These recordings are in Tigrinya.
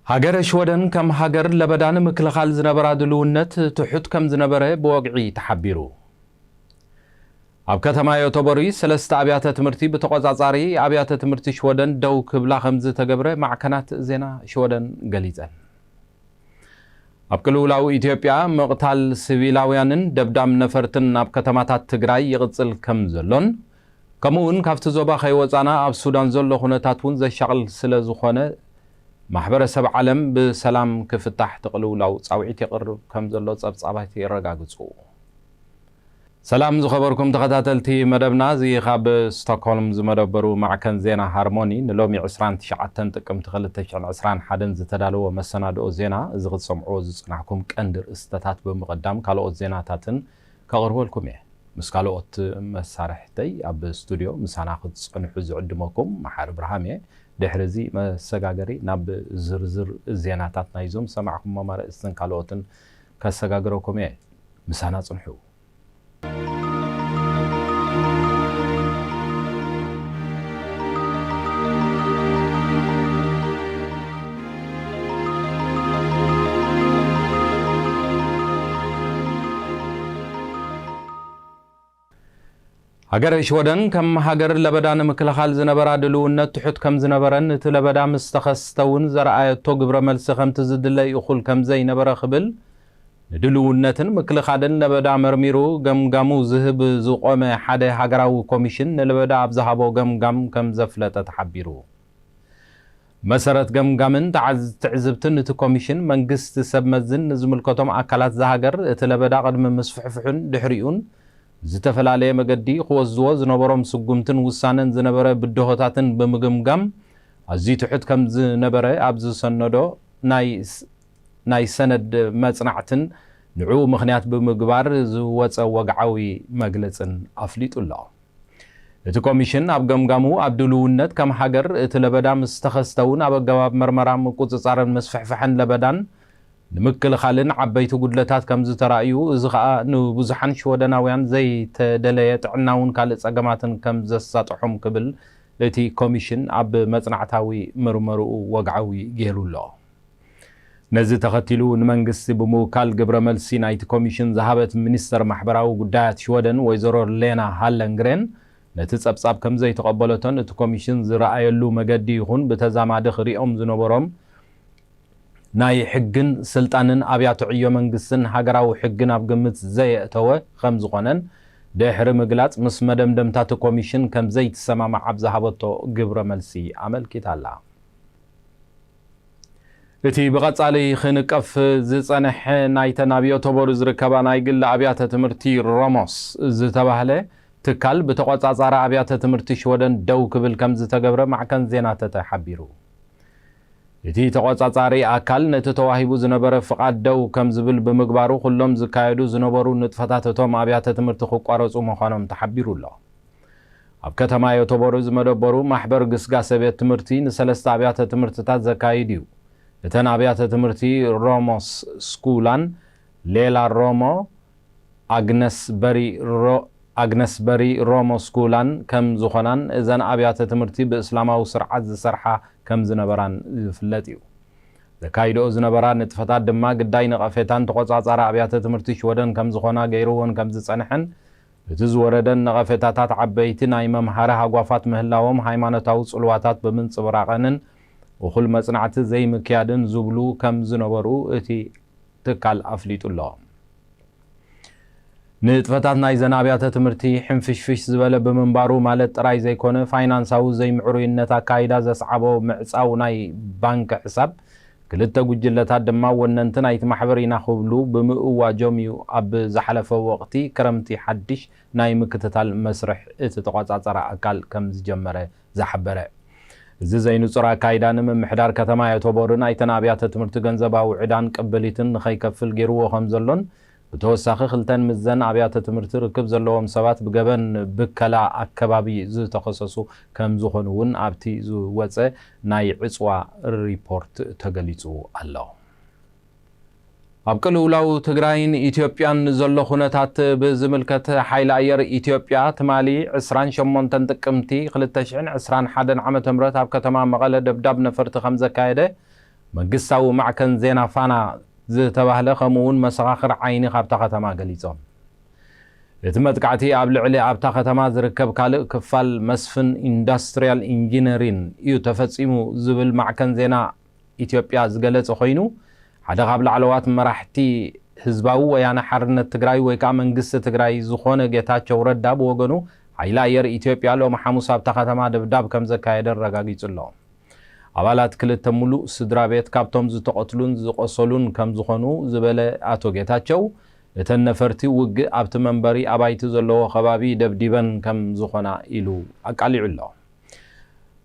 ሃገረ ሽወደን ከም ሃገር ለበዳ ንምክልኻል ዝነበራ ድልውነት ትሑት ከም ዝነበረ ብወግዒ ተሓቢሩ። ኣብ ከተማ ዮቶቦሪ ሰለስተ ኣብያተ ትምህርቲ ብተቖጻጻሪ ኣብያተ ትምህርቲ ሽወደን ደው ክብላ ከም ዝተገብረ ማዕከናት ዜና ሽወደን ገሊጸን። ኣብ ቅልውላው ኢትዮጵያ ምቕታል ሲቪላውያንን ደብዳብ ነፈርትን ኣብ ከተማታት ትግራይ ይቕጽል ከም ዘሎን፣ ከምኡ እውን ካብቲ ዞባ ከይወጻና ኣብ ሱዳን ዘሎ ኩነታት እውን ዘሻቕል ስለ ዝኾነ፣ ማሕበረሰብ ዓለም ብሰላም ክፍታሕ እቲ ቅልውላው ጻውዒት የቕርብ ከም ዘሎ ጸብጻባት የረጋግጹ። ሰላም ዝኸበርኩም ተኸታተልቲ መደብና፣ እዚ ካብ ስቶክሆልም ዝመደበሩ ማዕከን ዜና ሃርሞኒ ንሎሚ ዕስራን ትሽዓተን ጥቅምቲ ክልተ ሽሕን ዕስራን ሓደን ዝተዳለወ መሰናድኦ ዜና፣ እዚ ክትሰምዕዎ ዝጸናሕኩም ቀንዲ ርእስተታት ብምቕዳም ካልኦት ዜናታትን ከቕርበልኩም እየ። ምስ ካልኦት መሳርሕተይ ኣብ ስቱድዮ ምሳና ክትጸንሑ ዝዕድመኩም መሓሪ ብርሃም እየ። ድሕሪ እዚ መሰጋገሪ ናብ ዝርዝር ዜናታት ናይዞም ሰማዕኩሞም ኣርእስትን ካልኦትን ከሰጋግረኩም እየ። ምሳና ጽንሑ። ሃገረ ሽወደን ከም ሃገር ለበዳ ንምክልኻል ዝነበራ ድልውነት ትሑት ከም ዝነበረን፣ እቲ ለበዳ ምስ ተኸስተ እውን ዘረኣየቶ ግብረ መልሲ ከምቲ ዝድለ ይኹል ከም ዘይነበረ ክብል፣ ንድልውነትን ምክልኻልን ለበዳ መርሚሩ ገምጋሙ ዝህብ ዝቖመ ሓደ ሃገራዊ ኮሚሽን ንለበዳ ኣብ ዝሃቦ ገምጋም ከም ዘፍለጠ ተሓቢሩ። መሰረት ገምጋምን ተዓዝ-፣ ትዕዝብትን እቲ ኮሚሽን፣ መንግስቲ ሰብ መዝን ንዝምልከቶም ኣካላት ዝሃገር እቲ ለበዳ ቅድሚ ምስፍሕፍሑን ድሕሪኡን ዝተፈላለየ መገዲ ክወስድዎ ዝነበሮም ስጉምትን ውሳነን ዝነበረ ብድሆታትን ብምግምጋም ኣዝዩ ትሑት ከም ዝነበረ ኣብ ዝሰነዶ ናይ ስ-፣ ናይ ሰነድ መጽናዕትን ንዕኡ ምኽንያት ብምግባር ዝወጸ ወግዓዊ መግለጽን ኣፍሊጡ ኣሎ። እቲ ኮሚሽን ኣብ ገምጋሙ ኣብ ድልውነት ከም ሃገር እቲ ለበዳ ምስ ተኸስተ እውን ኣብ ኣገባብ መርመራ ምቁጽጻርን ምስፍሕፋሕን ለበዳን ንምክልኻልን ዓበይቲ ጉድለታት ከም ዝተራእዩ፣ እዚ ኸኣ ንብዙሓን ሽወደናውያን ዘይተደለየ ጥዕናውን ካልእ ጸገማትን ከም ዘሳጥሖም ክብል እቲ ኮሚሽን ኣብ መጽናዕታዊ ምርመርኡ ወግዓዊ ገይሩ ኣሎ። ነዚ ተኸቲሉ ንመንግስቲ ብምውካል ግብረ መልሲ ናይቲ ኮሚሽን ዝሃበት ሚኒስተር ማሕበራዊ ጉዳያት ሽወደን ወይዘሮ ሌና ሃለንግሬን ነቲ ጸብጻብ ከም ዘይተቐበለቶን እቲ ኮሚሽን ዝረኣየሉ መገዲ ይኹን ብተዛማዲ ክሪኦም ዝነበሮም ናይ ሕግን ስልጣንን ኣብያተ ዕዮ መንግስትን ሃገራዊ ሕግን ኣብ ግምት ዘየእተወ ከም ዝኾነን ድሕሪ ምግላጽ ምስ መደምደምታ እቲ ኮሚሽን ከም ዘይትሰማማዕ ኣብ ዝሃበቶ ግብረ መልሲ ኣመልኪታ ኣላ። እቲ ብቐጻሊ ክንቀፍ ዝጸንሐ ናይተን ኣብ ዮቶቦሩ ዝርከባ ናይ ግሊ ኣብያተ ትምህርቲ ሮሞስ ዝተባህለ ትካል ብተቖጻጻሪ ኣብያተ ትምህርቲ ሽወደን ደው ክብል ከም ዝተገብረ ማዕከን ዜና ተተ ሓቢሩ። እቲ ተቖጻጻሪ ኣካል ነቲ ተዋሂቡ ዝነበረ ፍቓድ ደው ከም ዝብል ብምግባሩ፣ ኩሎም ዝካየዱ ዝነበሩ ንጥፈታት እቶም ኣብያተ ትምህርቲ ክቋረጹ ምዃኖም ተሓቢሩ ኣሎ። ኣብ ከተማ ዮቶቦሩ ዝመደበሩ ማሕበር ግስጋሰ ቤት ትምህርቲ ንሰለስተ ኣብያተ ትምህርትታት ዘካይድ እዩ። እተን ኣብያተ ትምህርቲ ሮሞስ ስኩላን ሌላ ሮሞ ኣግነስ በሪ ሮ-፣ ኣግነስ በሪ ሮሞ ስኩላን ከም ዝኾናን እዘን ኣብያተ ትምህርቲ ብእስላማዊ ስርዓት ዝሰርሓ ከም ዝነበራን ዝፍለጥ እዩ። ዘካይድኦ ዝነበራ ንጥፈታት ድማ ግዳይ ነቐፌታን ተቖጻጻሪ ኣብያተ ትምህርቲ ሽወደን ከም ዝኾና ገይርወን ከም ዝጸንሐን፣ እቲ ዝወረደን ነቐፌታታት ዓበይቲ ናይ መምሃሪ ሃጓፋት ምህላዎም፣ ሃይማኖታዊ ጽልዋታት ብምንጽብራቐንን እኹል መጽናዕቲ ዘይምክያድን ዝብሉ ከም ዝነበሩ እቲ ትካል ኣፍሊጡ ኣሎ። ንጥፈታት ናይዘን ኣብያተ ትምህርቲ ሕንፍሽፍሽ ዝበለ ብምንባሩ ማለት ጥራይ ዘይኮነ፣ ፋይናንሳዊ ዘይምዕሩይነት ኣካይዳ ዘስዓቦ ምዕጻው ናይ ባንክ ሕሳብ፣ ክልተ ጉጅለታት ድማ ወነንቲ ናይቲ ማሕበር ኢና ክብሉ ብምእዋጆም እዩ ኣብ ዝሓለፈ ወቕቲ ክረምቲ ሓድሽ ናይ ምክትታል መስርሕ እቲ ተቖጻጸሪ ኣካል ከም ዝጀመረ ዝሓበረ። እዚ ዘይንጹር ኣካይዳ ንምምሕዳር ከተማ ዮቶቦርን ኣይተን ኣብያተ ትምህርቲ ገንዘባዊ ዕዳን ቅብሊትን ንኸይከፍል ገይርዎ ከም ዘሎን፣ ብተወሳኺ ክልተን ምስዘን ኣብያተ ትምህርቲ ርክብ ዘለዎም ሰባት ብገበን ብከላ ኣከባቢ ዝተኸሰሱ ከም ዝኾኑ እውን ኣብቲ ዝወጸ ናይ ዕጽዋ ሪፖርት ተገሊጹ ኣሎ። ኣብ ቅልውላው ትግራይን ኢትዮጵያን ዘሎ ኩነታት ብዝምልከት፣ ሓይሊ ኣየር ኢትዮጵያ ትማሊ ዕስራን ሸሞንተን ጥቅምቲ ክልተ ሽሕን ዕስራን ሓደን ዓመተ ምህረት ኣብ ከተማ መቐለ ደብዳብ ነፈርቲ ከም ዘካየደ መንግስታዊ ማዕከን ዜና ፋና ዝተባህለ ከምኡ እውን መሰኻኽር ዓይኒ ካብታ ከተማ ገሊጾም። እቲ መጥቃዕቲ ኣብ ልዕሊ ኣብታ ከተማ ዝርከብ ካልእ ክፋል መስፍን ኢንዱስትሪያል ኢንጂነሪን እዩ ተፈጺሙ ዝብል ማዕከን ዜና ኢትዮጵያ ዝገለጸ ኮይኑ፣ ሓደ ካብ ላዕለዋት መራሕቲ ህዝባዊ ወያነ ሓርነት ትግራይ ወይ ከዓ መንግስቲ ትግራይ ዝኾነ ጌታቸው ረዳ ብወገኑ፣ ሓይሊ ኣየር ኢትዮጵያ ሎሚ ሓሙስ ኣብታ ከተማ ደብዳብ ከም ዘካየደ ኣረጋጊጹ ኣሎ። ኣባላት ክልተ ሙሉእ ስድራ ቤት ካብቶም ዝተቐትሉን ዝቆሰሉን ከም ዝኾኑ ዝበለ ኣቶ ጌታቸው፣ እተን ነፈርቲ ውግእ ኣብቲ መንበሪ ኣባይቲ ዘለዎ ከባቢ ደብዲበን ከም ዝኾና ኢሉ ኣቃሊዑ ኣሎ።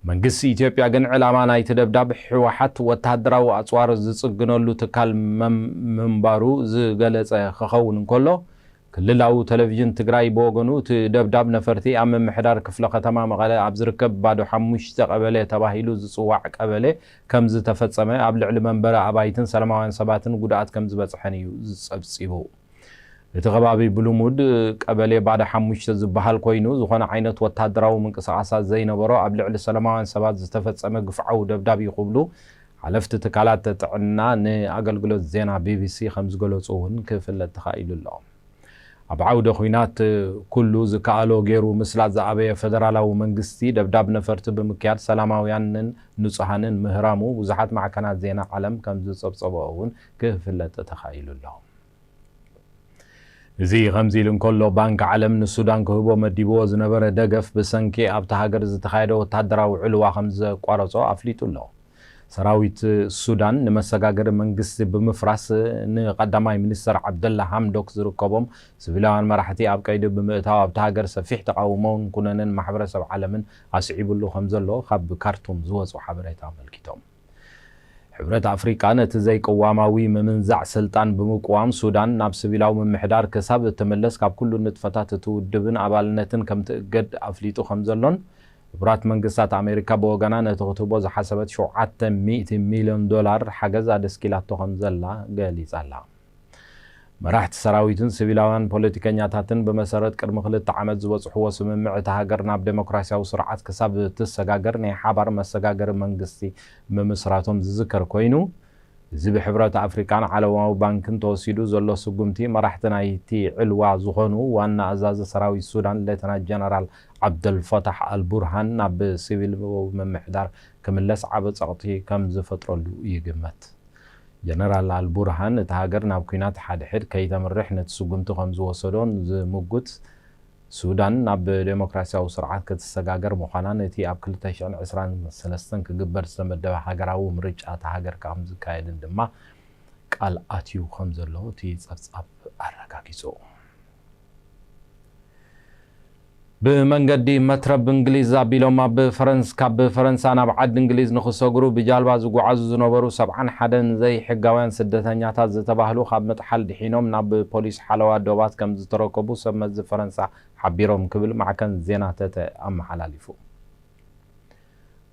መንግስቲ ኢትዮጵያ ግን ዕላማ ናይቲ ደብዳብ ህወሓት ወተሃደራዊ ኣጽዋር ዝጽግነሉ ትካል መም-፣ ምንባሩ ዝገለጸ ክኸውን እንከሎ፣ ክልላዊ ቴሌቪዥን ትግራይ ብወገኑ፣ እቲ ደብዳብ ነፈርቲ ኣብ ምምሕዳር ክፍለ ከተማ መቐለ ኣብ ዝርከብ ባዶ ሓሙሽተ ቀበሌ ተባሂሉ ዝጽዋዕ ቀበሌ ከም ዝተፈጸመ፣ ኣብ ልዕሊ መንበሪ ኣባይትን ሰላማውያን ሰባትን ጉድኣት ከም ዝበጽሐን እዩ ዝጸብጺቡ። እቲ ከባቢ ብልሙድ ቀበሌ ባዶ ሓሙሽተ ዝበሃል ኮይኑ፣ ዝኾነ ዓይነት ወታደራዊ ምንቅስቓሳት ዘይነበሮ ኣብ ልዕሊ ሰላማውያን ሰባት ዝተፈጸመ ግፍዓዊ ደብዳብ እዩ ክብሉ ሓለፍቲ ትካላት ጥዕና ንኣገልግሎት ዜና ቢቢሲ ከም ዝገለጹ እውን ክፍለጥ ተኻኢሉ ኣሎ። ኣብ ዓውደ ኲናት ኩሉ ዝከኣሎ ገይሩ ምስላጥ ዝኣበየ ፈደራላዊ መንግስቲ፣ ደብዳብ ነፈርቲ ብምክያድ ሰላማውያንን ንጹሃንን ምህራሙ ብዙሓት ማዕከናት ዜና ዓለም ከም ዝጸብጸቦ እውን ክፍለጥ ተኻኢሉ ኣሎ። እዚ ከምዚ ኢሉ እንከሎ፣ ባንክ ዓለም ንሱዳን ክህቦ መዲብዎ ዝነበረ ደገፍ ብሰንኪ ኣብታ ሃገር ዝተኻየደ ወታደራዊ ዕልዋ ከም ዘቋረጾ ኣፍሊጡ ኣሎ። ሰራዊት ሱዳን ንመሰጋገሪ መንግስቲ ብምፍራስ፣ ንቀዳማይ ሚኒስተር ዓብደላ ሃምዶክ ዝርከቦም ሲቪላውያን መራሕቲ ኣብ ቀይዲ ብምእታው፣ ኣብታ ሃገር ሰፊሕ ተቓውሞን ኩነንን ማሕበረሰብ ዓለምን ኣስዒቡሉ ከም ዘሎ ካብ ካርቱም ዝወጹ ሓበሬታ ኣመልኪቶም። ሕብረት ኣፍሪቃ ነቲ ዘይቅዋማዊ ምምንዛዕ ስልጣን ብምቅዋም፣ ሱዳን ናብ ሲቪላዊ ምምሕዳር ክሳብ እትምለስ ካብ ኩሉ ንጥፈታት እቲ ውድብን ኣባልነትን ከም ትእገድ ኣፍሊጡ ከም ዘሎን፣ ሕቡራት መንግስታት ኣሜሪካ ብወገና ነቲ ክትህቦ ዝሓሰበት ሸውዓተ ሚእቲ ሚልዮን ዶላር ሓገዝ ኣደስኪላቶ ከም ዘላ ገሊጻ ኣላ። መራሕቲ ሰራዊትን ሲቪላውያን ፖለቲከኛታትን ብመሰረት ቅድሚ ክልተ ዓመት ዝበጽሕዎ ስምምዕ፣ እታ ሃገር ናብ ዴሞክራሲያዊ ስርዓት ክሳብ እትሰጋገር ናይ ሓባር መሰጋገሪ መንግስቲ ምምስራቶም ዝዝከር ኮይኑ፣ እዚ ብሕብረት ኣፍሪቃን ዓለማዊ ባንክን ተወሲዱ ዘሎ ስጉምቲ፣ መራሕቲ ናይቲ ዕልዋ ዝኾኑ ዋና ኣዛዚ ሰራዊት ሱዳን ሌተናንት ጀነራል ዓብደልፈታሕ ኣልቡርሃን ናብ ሲቪል ምምሕዳር ክምለስ ዓቢ ጸቕጢ ከም ዝፈጥረሉ ይግመት። ጀነራል ኣልቡርሃን፣ እታ ሃገር ናብ ኲናት ሓድሕድ ከይተምርሕ ነቲ ስጉምቲ ከም ዝወሰዶን ዝምጉት፣ ሱዳን ናብ ዴሞክራሲያዊ ስርዓት ክትሰጋገር ምዃናን እቲ ኣብ ክልተ ሽሕን ዕስራን ሰለስተን ክግበር ዝተመደበ ሃገራዊ ምርጫ እታ ሃገር ከም ዝካየድን ድማ ቃል ኣትዩ ከም ዘሎ እቲ ጸብጻብ ኣረጋጊጹ። ብመንገዲ መትረብ እንግሊዝ ኣቢሎም ኣብ ፈረንስ-፣ ካብ ፈረንሳ ናብ ዓዲ እንግሊዝ ንኽሰግሩ ብጃልባ ዝጓዓዙ ዝነበሩ ሰብዓን ሓደን ዘይሕጋውያን ስደተኛታት ዝተባህሉ ካብ ምጥሓል ድሒኖም ናብ ፖሊስ ሓለዋ ዶባት ከም ዝተረከቡ ሰብ መዚ ፈረንሳ ሓቢሮም ክብል ማዕከን ዜና ተተ ኣመሓላሊፉ።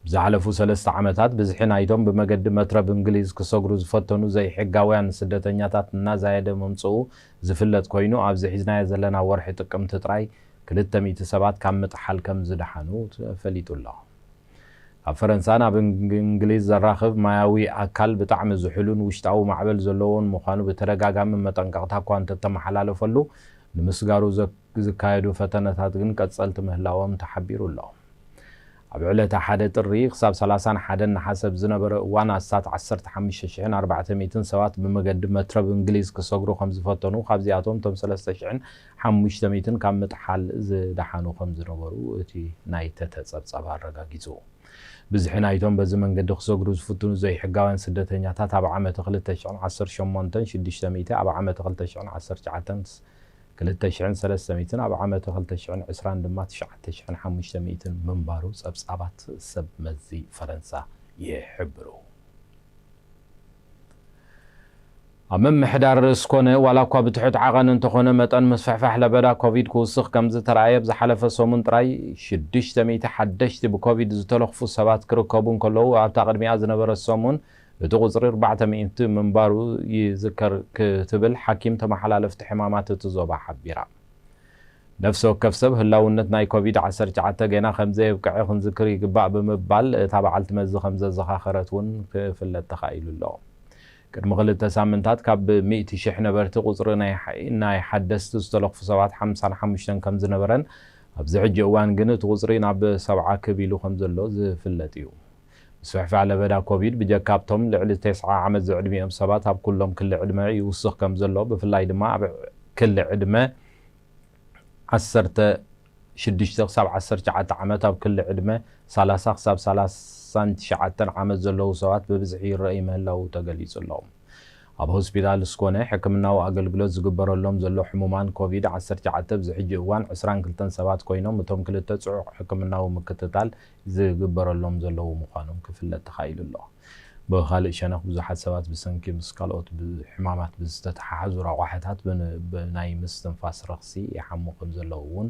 ብዝሓለፉ ሰለስተ ዓመታት ብዝሒ ናይቶም ብመገዲ መትረብ እንግሊዝ ክሰግሩ ዝፈተኑ ዘይሕጋውያን ስደተኛታት እናዛየደ ምምፅኡ ዝፍለጥ ኮይኑ፣ ኣብዚ ሒዝናዮ ዘለና ወርሒ ጥቅምቲ ጥራይ ክልተ ሚእቲ ሰባት ካብ ምጥሓል ከም ዝደሓኑ ተፈሊጡ ኣሎ። ካብ ፈረንሳ ናብ እንግ-፣ እንግሊዝ ዘራኽብ ማያዊ ኣካል ብጣዕሚ ዝሑልን ውሽጣዊ ማዕበል ዘለዎን ምዃኑ ብተደጋጋሚ መጠንቀቕታ እኳ እንተተመሓላለፈሉ፣ ንምስጋሩ ዘ-፣ ዝካየዱ ፈተነታት ግን ቀጸልቲ ምህላዎም ተሓቢሩ ኣሎ። ኣብ ዕለተ ሓደ ጥሪ ክሳብ ሰላሳን ሓደን ነሓሰ ኣብ ዝነበረ እዋን ኣስታት ዓሰርተ ሓሙሽተ ሽሕን ኣርባዕተ ሚእትን ሰባት ብመገዲ መትረብ እንግሊዝ ክሰግሩ ከም ዝፈተኑ፣ ካብዚኣቶም እቶም ሰለስተ ሽሕን ሓሙሽተ ሚእትን ካብ ምጥሓል ዝደሓኑ ከም ዝነበሩ እቲ ናይ ተተ ጸብጻብ ኣረጋጊጹ። ብዝሒ ናይቶም በዚ መንገዲ ክሰግሩ ዝፍትኑ ዘይሕጋውያን ስደተኛታት ኣብ ዓመተ ክልተ ሽሕን ዓሰርተ ሸሞንተን ሽዱሽተ ሚእቲ፣ ኣብ ዓመተ ክልተ ሽሕን ዓሰርተ ትሽዓተን ክልተ ሽሕን ሰለስተ ሚእትን፣ ኣብ ዓመተ ክልተ ሽሕን ዕስራን ድማ ትሽዓተ ሽሕን ሓሙሽተ ሚእትን ምንባሩ ጸብጻባት ሰብ መዚ ፈረንሳ ይሕብሩ። ኣብ ምምሕዳር ርእስ ኮነ፣ ዋላ እኳ ብትሑት ዓቐን እንተኾነ፣ መጠን ምስፍሕፋሕ ለበዳ ኮቪድ ክውስኽ ከም ዝተረኣየ፣ ኣብ ዝሓለፈ ሰሙን ጥራይ ሽዱሽተ ሚእቲ ሓደሽቲ ብኮቪድ ዝተለኽፉ ሰባት ክርከቡ እንከለዉ፣ ኣብታ ቅድሚኣ ዝነበረ ሰሙን እቲ ቁጽሪ ኣርባዕተ ሚእቲ ምንባሩ ይዝከር ክትብል ሓኪም ተመሓላለፍቲ ሕማማት እቲ ዞባ ሓቢራ። ነፍሲ ወከፍ ሰብ ህላውነት ናይ ኮቪድ ዓሰርተ ትሽዓተ ገና ከም ዘየብቅዐ ክንዝክር ይግባእ ብምባል እታ በዓልቲ መዚ ከም ዘዘኻኸረት እውን ክፍለጥ ተኻኢሉ ኣሎ። ቅድሚ ክልተ ሳምንታት ካብ ሚእቲ ሽሕ ነበርቲ ቁጽሪ ናይ ሓ-፣ ናይ ሓደስቲ ዝተለኽፉ ሰባት ሓምሳን ሓሙሽተን ከም ዝነበረን ኣብዚ ሕጂ እዋን ግን እቲ ቁጽሪ ናብ ሰብዓ ክብ ኢሉ ከም ዘሎ ዝፍለጥ እዩ። ምስፍሕፋሕ ለበዳ ኮቪድ ብጀካ ኣብቶም ልዕሊ ተስዓ ዓመት ዝዕድሚኦም ሰባት ኣብ ኩሎም ክሊ ዕድመ ይውስኽ ከም ዘሎ፣ ብፍላይ ድማ ኣብ ክሊ ዕድመ ዓሰርተ ሽዱሽተ ክሳብ ዓሰርተ ትሽዓተ ዓመት፣ ኣብ ክሊ ዕድመ ሰላሳ ክሳብ ሰላሳን ትሽዓተን ዓመት ዘለዉ ሰባት ብብዝሒ ይረኣዩ ምህላዉ ተገሊጹ ኣሎ። ኣብ ሆስፒታል ስኮነ ሕክምናዊ ኣገልግሎት ዝግበረሎም ዘሎ ሕሙማን ኮቪድ ዓሰርተ ትሽዓተ ኣብዚ ሕጂ እዋን ዕስራን ክልተን ሰባት ኮይኖም፣ እቶም ክልተ ጽዑቕ ሕክምናዊ ምክትታል ዝግበረሎም ዘለዉ ምዃኖም ክፍለጥ ተኻኢሉ ኣሎ። ብኻልእ ሸነኽ፣ ብዙሓት ሰባት ብሰንኪ ምስ ካልኦት ብ-፣ ሕማማት ብዝተተሓሓዙ ረቋሕታት ብን-፣ ብናይ ምስትንፋስ ረኽሲ ይሓሙ ከም ዘለዉ እውን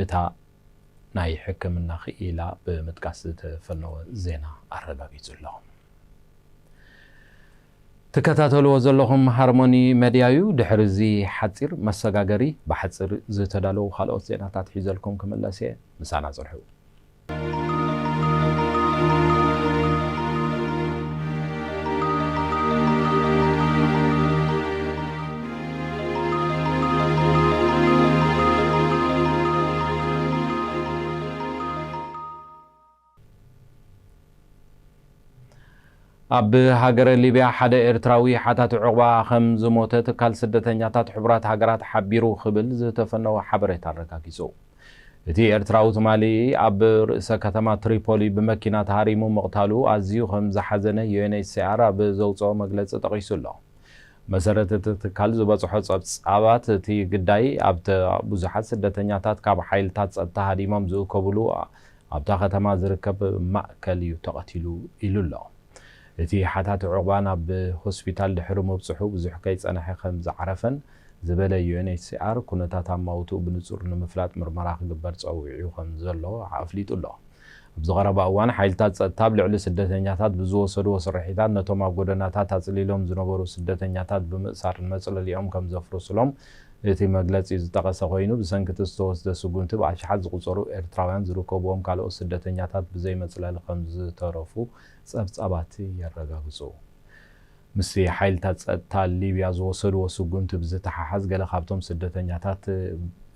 እታ ናይ ሕክምና ክኢላ ብምጥቃስ ዝተፈነወ ዜና ኣረጋጊጹ ኣሎ። ትከታተልዎ ዘለኹም ሃርሞኒ መድያ እዩ። ድሕሪ እዚ ሓጺር መሰጋገሪ፣ ብሓጺር ዝተዳለዉ ካልኦት ዜናታት ሒዘልኩም ክምለስ እየ። ምሳና ጽንሑ። ኣብ ሃገረ ሊብያ ሓደ ኤርትራዊ ሓታቲ ዑቕባ ከም ዝሞተ ትካል ስደተኛታት ሕቡራት ሃገራት ሓቢሩ ክብል ዝተፈነወ ሓበሬታ ኣረጋጊጹ። እቲ ኤርትራዊ ትማሊ ኣብ ርእሰ ከተማ ትሪፖሊ ብመኪና ተሃሪሙ ምቕታሉ ኣዝዩ ከም ዝሓዘነ ዩ ኤን ኤች ሲ ኣር ኣብ ዘውጽኦ መግለጺ ጠቒሱ ኣሎ። መሰረት እቲ ትካል ዝበጽሖ ጸብጻባት፣ እቲ ግዳይ ኣብተ-፣ ብዙሓት ስደተኛታት ካብ ሓይልታት ጸጥታ ሃዲሞም ዝእከብሉ ኣብታ ከተማ ዝርከብ ማእከል እዩ ተቐቲሉ ኢሉ ኣሎ። እቲ ሓታቲ ዑቕባ ናብ ሆስፒታል ድሕሪ ምብጽሑ ብዙሕ ከይጸንሐ ከም ዝዓረፈን ዝበለ ዩ ኤን ኤች ሲ ኣር፣ ኩነታት ኣማውትኡ ብንጹር ንምፍላጥ ምርመራ ክግበር ጸዊዑ ከም ዘሎ ኣፍሊጡ ኣሎ። ኣብዚ ቀረባ እዋን ሓይልታት ጸጥታ ኣብ ልዕሊ ስደተኛታት ብዝወሰድዎ ስርሒታት ነቶም ኣብ ጎደናታት ኣጽሊሎም ዝነበሩ ስደተኛታት ብምእሳር ንመጽለሊኦም ከም ዘፍርስሎም እቲ መግለጺ ዝጠቐሰ ኮይኑ፣ ብሰንኪ እቲ ዝተወስደ ስጉምቲ ብኣሽሓት ዝቑጸሩ ኤርትራውያን ዝርከብዎም ካልኦት ስደተኛታት ብዘይ መጽለሊ ከም ዝተረፉ ጸብጻባት የረጋግጹ። ምስቲ ሓይልታት ጸጥታ ሊብያ ዝወሰድዎ ስጉምቲ ብዝተሓሓዝ፣ ገለ ካብቶም ስደተኛታት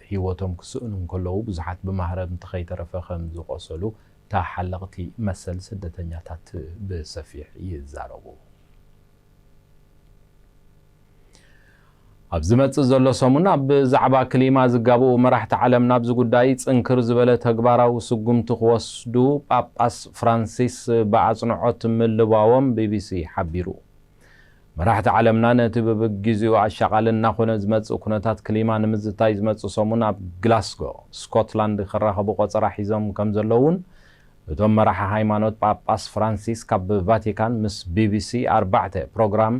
ህይወቶም ክስእኑ እንከለዉ፣ ብዙሓት ብማህረምቲ ከይተረፈ ከም ዝቖሰሉ ተሓለቕቲ መሰል ስደተኛታት ብሰፊሕ ይዛረቡ። ኣብ ዝመጽእ ዘሎ ሰሙን ኣብ ብዛዕባ ክሊማ ዝጋብኡ መራሕቲ ዓለም ናብዚ ጉዳይ ጽንክር ዝበለ ተግባራዊ ስጉምቲ ክወስዱ ጳጳስ ፍራንሲስ ብኣጽንዖት ምልባዎም ቢ ቢ ሲ ሓቢሩ። መራሕቲ ዓለምና ነቲ ብብግዜኡ ኣሻቓሊ እናኾነ ዝመጽእ ኩነታት ክሊማ ንምዝታይ ዝመጽእ ሰሙን ኣብ ግላስጎ፣ ስኮትላንድ ክራኸቡ ቆጸራ ሒዞም ከም ዘለዉን እቶም መራሒ ሃይማኖት ጳጳስ ፍራንሲስ ካብ ቫቲካን ምስ ቢ ቢ ሲ ኣርባዕተ ፕሮግራም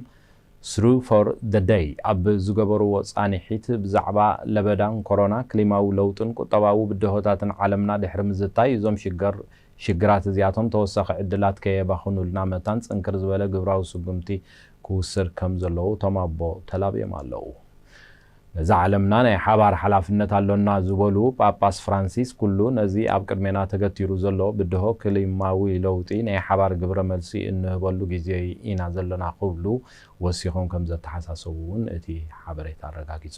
ስሩ ፎር ደ ደይ ኣብ ዝገበርዎ ጻንሒት ብዛዕባ ለበዳን ኮሮና ክሊማዊ ለውጥን ቁጠባዊ ብድሆታትን ዓለምና ድሕሪ ምዝታይ እዞም ሽገር ሽግራት እዚኣቶም ተወሳኺ ዕድላት ከየባኽኑልና መታን ጽንክር ዝበለ ግብራዊ ስጉምቲ ክውሰድ ከም ዘለዎ እቶም ኣቦ ተላብዮም ኣለዉ። ነዛ ዓለምና ናይ ሓባር ሓላፍነት ኣሎና ዝበሉ ጳጳስ ፍራንሲስ፣ ኩሉ ነዚ ኣብ ቅድሜና ተገቲሩ ዘሎ ብድሆ ክሊማዊ ለውጢ ናይ ሓባር ግብረ መልሲ እንህበሉ ግዜ ኢና ዘለና ክብሉ ወሲኾም ከም ዘተሓሳሰቡ እውን እቲ ሓበሬታ ኣረጋጊጹ።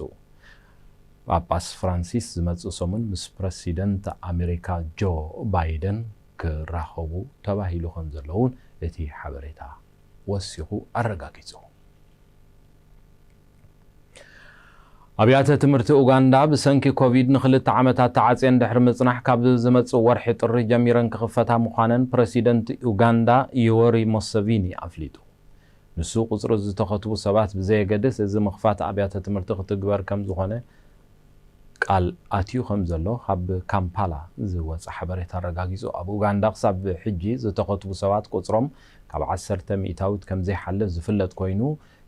ጳጳስ ፍራንሲስ ዝመጽእ ሰሙን ምስ ፕረሲደንት ኣሜሪካ ጆ ባይደን ክራኸቡ ተባሂሉ ከም ዘሎ እውን እቲ ሓበሬታ ወሲኹ ኣረጋጊጹ። ኣብያተ ትምህርቲ ኡጋንዳ ብሰንኪ ኮቪድ ንኽልተ ዓመታት ተዓጽየን ድሕሪ ምጽናሕ፣ ካብ ዝመጽእ ወርሒ ጥሪ ጀሚረን ክኽፈታ ምዃነን ፕረሲደንት ኡጋንዳ ዮወሪ ሙሰቪኒ ኣፍሊጡ። ንሱ፣ ቁጽሪ ዝተኸትቡ ሰባት ብዘየገድስ፣ እዚ ምኽፋት ኣብያተ ትምህርቲ ክትግበር ከም ዝኾነ ቃል ኣትዩ ከም ዘሎ ካብ ካምፓላ ዝወጸ ሓበሬታ ኣረጋጊጹ። ኣብ ኡጋንዳ ክሳብ ሕጂ ዝተኸትቡ ሰባት ቁጽሮም ካብ ዓሰርተ ሚእታዊት ከም ዘይሓልፍ ዝፍለጥ ኮይኑ፣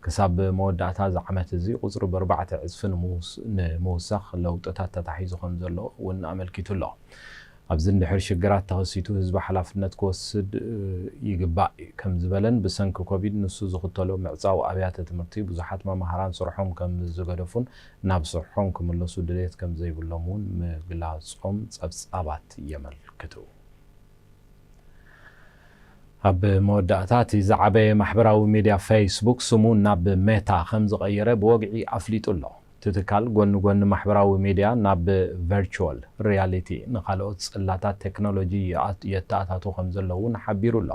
ክሳብ መወዳእታ እዚ ዓመት እዚ ቁጽሪ ብኣርባዕተ ዕጽፊ ንምውስ-፣ ንምውሳኽ ለውጥታት ተታሒዙ ከም ዘሎ እውን ኣመልኪቱ ኣሎ። ኣብዚ እንድሕር ሽግራት ተኸሲቱ ህዝቢ ሓላፍነት ክወስድ ይግባእ ከም ዝበለን ብሰንኪ ኮቪድ ንሱ ዝኽተሎ ምዕፃው ኣብያተ ትምህርቲ ብዙሓት መምሃራን ስርሖም ከም ዝገደፉን ናብ ስርሖም ክምለሱ ድሌት ከም ዘይብሎም እውን ምግላፆም ፀብፃባት የመልክቱ። ኣብ መወዳእታ እቲ ዝዓበየ ማሕበራዊ ሚድያ ፌስቡክ ስሙ ናብ ሜታ ከም ዝቐየረ ብወግዒ ኣፍሊጡ ኣሎ። እቲ ትካል ጎኒ ጎኒ ማሕበራዊ ሚድያ ናብ ቨርቹዋል ሪያሊቲ ንኻልኦት ጽላታት ቴክኖሎጂ የተኣታቱ ከም ዘሎ እውን ሓቢሩ ኣሎ።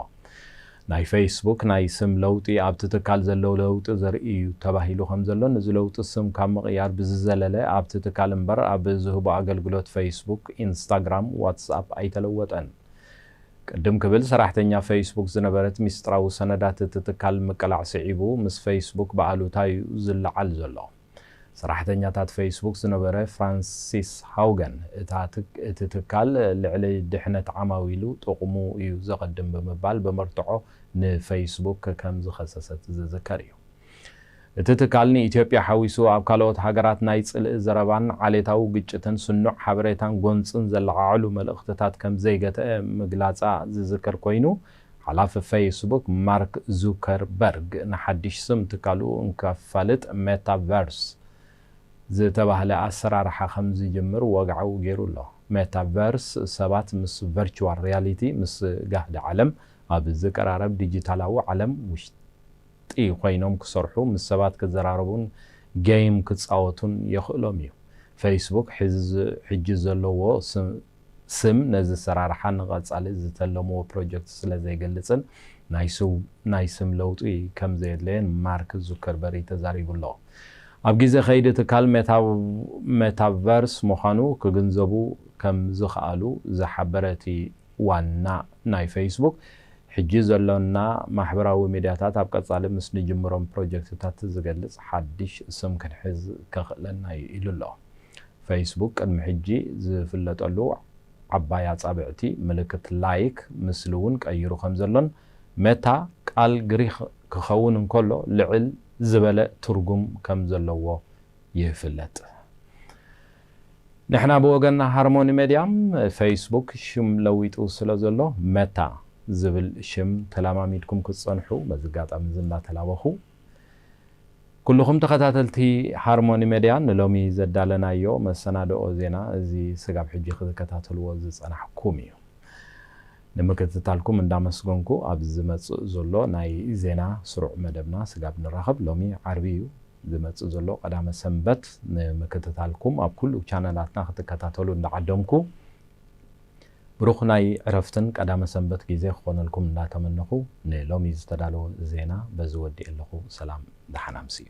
ናይ ፌስቡክ ናይ ስም ለውጢ ኣብቲ ትካል ዘሎ ለውጢ ዘርኢ እዩ ተባሂሉ ከም ዘሎን እዚ ለውጢ ስም ካብ ምቕያር ብዝዘለለ ኣብቲ ትካል እምበር ኣብ ዝህቦ ኣገልግሎት ፌስቡክ፣ ኢንስታግራም፣ ዋትስኣፕ ኣይተለወጠን። ቅድም ክብል ሰራሕተኛ ፌስቡክ ዝነበረት ሚስጥራዊ ሰነዳት እቲ ትካል ምቅላዕ ስዒቡ ምስ ፌስቡክ ብኣሉታ እዩ ዝለዓል ዘሎ። ሰራሕተኛታት ፌስቡክ ዝነበረ ፍራንሲስ ሃውገን እቲ ትካል ልዕሊ ድሕነት ዓማዊሉ ጥቕሙ እዩ ዘቐድም ብምባል ብመርትዖ ንፌስቡክ ከም ዝኸሰሰት ዝዝከር እዩ። እቲ ትካል ንኢትዮጵያ ሓዊሱ ኣብ ካልኦት ሃገራት ናይ ጽልኢ ዘረባን ዓሌታዊ ግጭትን ስኑዕ ሓበሬታን ጎንጽን ዘለዓዕሉ መልእኽትታት ከም ዘይገትአ ምግላጻ ዝዝከር ኮይኑ፣ ሓላፊ ፌስቡክ ማርክ ዙከርበርግ ንሓድሽ ስም ትካሉ እንከፋልጥ ሜታቨርስ ዝተባህለ ኣሰራርሓ ከም ዝጅምር ወግዓዊ ገይሩ ኣሎ። ሜታቨርስ ሰባት ምስ ቨርቹዋል ሪያሊቲ፣ ምስ ጋህዲ ዓለም ኣብ ዝቀራረብ ዲጂታላዊ ዓለም ውሽጢ ኮይኖም ክሰርሑ፣ ምስ ሰባት ክዘራረቡን ጌም ክጻወቱን የኽእሎም እዩ። ፌስቡክ ሕዚ ዘለዎ ስም ነዚ ኣሰራርሓ ንቐጻሊ ዝተለምዎ ፕሮጀክት ስለ ዘይገልጽን ናይ ስም ለውጢ ከም ዘየድለየን ማርክ ዙከርበርግ ተዛሪቡ ኣሎ። ኣብ ግዜ ከይዲ ትካል ሜታቨርስ ምዃኑ ክግንዘቡ ከም ዝኸኣሉ ዝሓበረ እቲ ዋና ናይ ፌስቡክ፣ ሕጂ ዘሎና ማሕበራዊ ሚድያታት ኣብ ቀጻሊ ምስ ንጅምሮም ፕሮጀክትታት ዝገልጽ ሓድሽ ስም ክንሕዝ ከኽእለና እዩ ኢሉ ኣሎ። ፌስቡክ ቅድሚ ሕጂ ዝፍለጠሉ ዓባይ ኣጻብዕቲ ምልክት ላይክ ምስሊ እውን ቀይሩ ከም ዘሎን ሜታ ቃል ግሪክ ክኸውን እንከሎ ልዕል ዝበለ ትርጉም ከም ዘለዎ ይፍለጥ። ንሕና ብወገንና ሃርሞኒ ሜድያ ፌስቡክ ሽም ለዊጡ ስለ ዘሎ ሜታ ዝብል ሽም ተለማሚድኩም ክትጸንሑ በዚ ኣጋጣሚ እዚ እንዳተላበኹ ኩልኹም ተኸታተልቲ ሃርሞኒ ሜድያ ንሎሚ ዘዳለናዮ መሰናድኦ ዜና እዚ ስጋብ ሕጂ ክትከታተልዎ ዝጸናሕኩም እዩ። ንምክትታልኩም እንዳመስገንኩ ኣብ ዝመጽእ ዘሎ ናይ ዜና ስሩዕ መደብና ስጋብ ንራኸብ። ሎሚ ዓርቢ እዩ። ዝመጽእ ዘሎ ቀዳመ ሰንበት ንምክትታልኩም ኣብ ኩሉ ቻነላትና ክትከታተሉ እንዳዓደምኩ ብሩኽ ናይ ዕረፍትን ቀዳመ ሰንበት ግዜ ክኾነልኩም እንዳተመነኹ ንሎሚ ዝተዳለወ ዜና በዚ ወዲኤ ኣለኹ። ሰላም ደሓን ኣምስዩ።